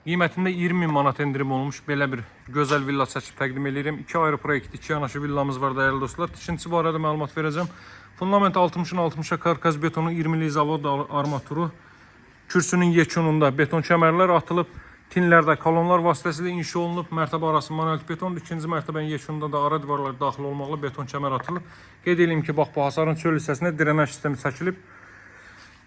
Qiymətində 20 min manat endirim olmuş belə bir gözəl villa çəkib təqdim edirəm. İki ayrı proyekt, iki yanaşı villamız var dəyərli dostlar. Tikintisi barədə məlumat verəcəm. Fundament 60-ın 60-a karkaz betonu, 20-lik zavod armaturu. Kürsünün yekununda beton kəmərlər atılıb. Tinlərdə kolonlar vasitəsilə inşa olunub. Mərtəbə arası monolit betondur. İkinci mərtəbənin yekununda da ara divarlar daxil olmaqla beton kəmər atılıb. Qeyd eləyim ki, bax bu hasarın çöl hissəsində drenaj sistemi çəkilib.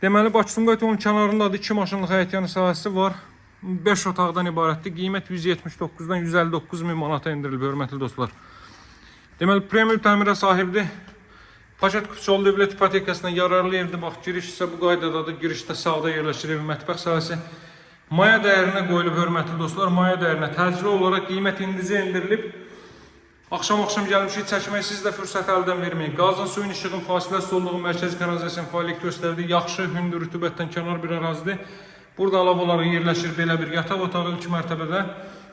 Deməli, Bakı-Sumqayıt yolunun kənarındadır. 2 maşınlıq həyətyanı sahəsi var. 5 otaqdan ibarətdir. Qiymət 179-dan 159 min manata endirilib, hörmətli dostlar. Deməli, premium təmirə sahibdir. Paket Küçüoğlu Dövlət İpotekasına yararlı evdir. Bax, giriş isə bu qaydadadır. Girişdə sağda yerləşir evin mətbəx sahəsi. Maya dəyərinə qoyulub, hörmətli dostlar. Maya dəyərinə təcili olaraq qiymət indicə endirilib. Axşam-axşam gəlmişik çəkmək, siz də fürsət əldən verməyin. Qazın, suyun, işığın fasiləsiz olduğu mərkəzi kanalizasiyanın fəaliyyət göstərdiyi yaxşı, hündür, rütubətdən kənar bir ərazidir. Burada əlavə olaraq yerləşir belə bir yataq otağı ilk mərtəbədə.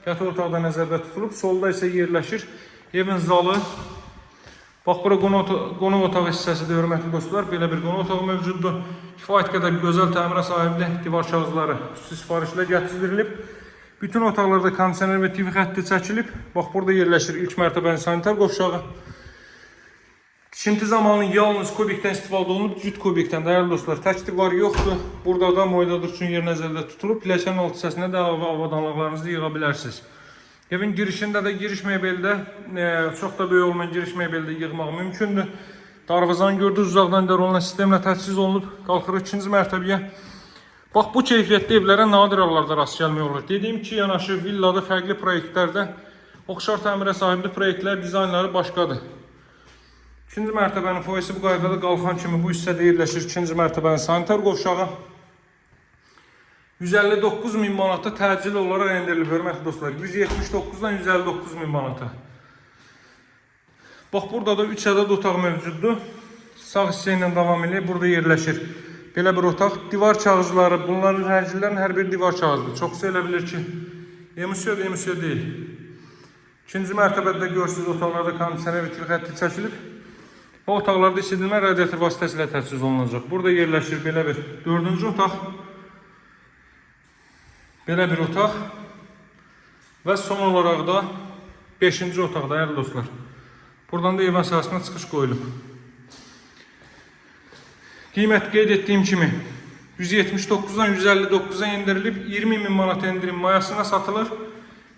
Yataq otağı da nəzərdə tutulub. Solda isə yerləşir evin zalı. Bax bura qonaq otağı hissəsidir, hörmətli dostlar. Belə bir qonaq otağı mövcuddur. Kifayət qədər gözəl təmirə sahibdir. Divar kağızları xüsusi sifarişlə gətirilib. Bütün otaqlarda kondisioner və TV xətti çəkilib. Bax burada yerləşir ilk mərtəbənin sanitar qovşağı. Tikinti zamanı yalnız kubikdən istifadə olunub, cüt kubikdən, dəyərli dostlar. Tək divar yoxdur. Burada da moydadır üçün yer nəzərdə tutulub. Pilləkənin alt hissəsində də əlavə avadanlıqlarınızı yığa bilərsiniz. Evin girişində də giriş mebeldə, çox da böyük olmayan giriş mebeldə yığmaq mümkündür. Darvazanı gördünüz, uzaqdan idarə olunan sistemlə təchiz olunub. Qalxırıq ikinci mərtəbəyə. Bax bu keyfiyyətli evlərə nadir hallarda rast gəlmək olur. Dediyim ki, yanaşı villada fərqli proyektlərdə oxşar təmirə sahibli proyektlər dizaynları başqadır. İkinci mərtəbənin foyesi bu qaydada qalxan kimi bu hissədə yerləşir. İkinci mərtəbənin sanitar qovşağı. 159 min manata təcili olaraq endirilib, hörmətli dostlar. 179-dan 159 min manata. Bax burada da 3 ədəd otaq mövcuddur. Sağ hissə ilə davam eləyir. Burada yerləşir belə bir otaq. Divar kağızları, bunların rənglərin hər biri divar kağızıdır. Çoxsu elə bilir ki, emulsiya emulsiya deyil. İkinci mərtəbədə görürsünüz, otaqlarda kondisioner və TV xətti çəkilib. Bu otaqlarda isidilmə radiator vasitəsilə təchiz olunacaq. Burada yerləşir belə bir dördüncü otaq. Belə bir otaq. Və son olaraq da beşinci otaq, dəyərli dostlar. Buradan da eyvan sahəsinə çıxış qoyulub. Qiymət qeyd etdiyim kimi 179-dan 159-a endirilib, 20 min manat endirim mayasına satılır.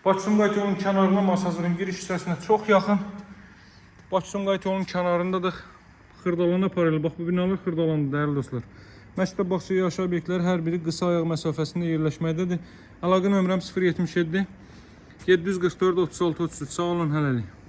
Bakı-Sumqayıt yolunun kənarına, Masazırın giriş hissəsinə çox yaxın. Bakı-Sumqayıt yolunun kənarındadır. Xırdalana paralel. Bax bu binalar Xırdalandır, dəyərli dostlar. Məktəb, bağça, yaşayış obyektləri hər biri qısa ayaq məsafəsində yerləşməkdədir. Əlaqə nömrəm 077 744 36 33. Sağ olun, hələlik.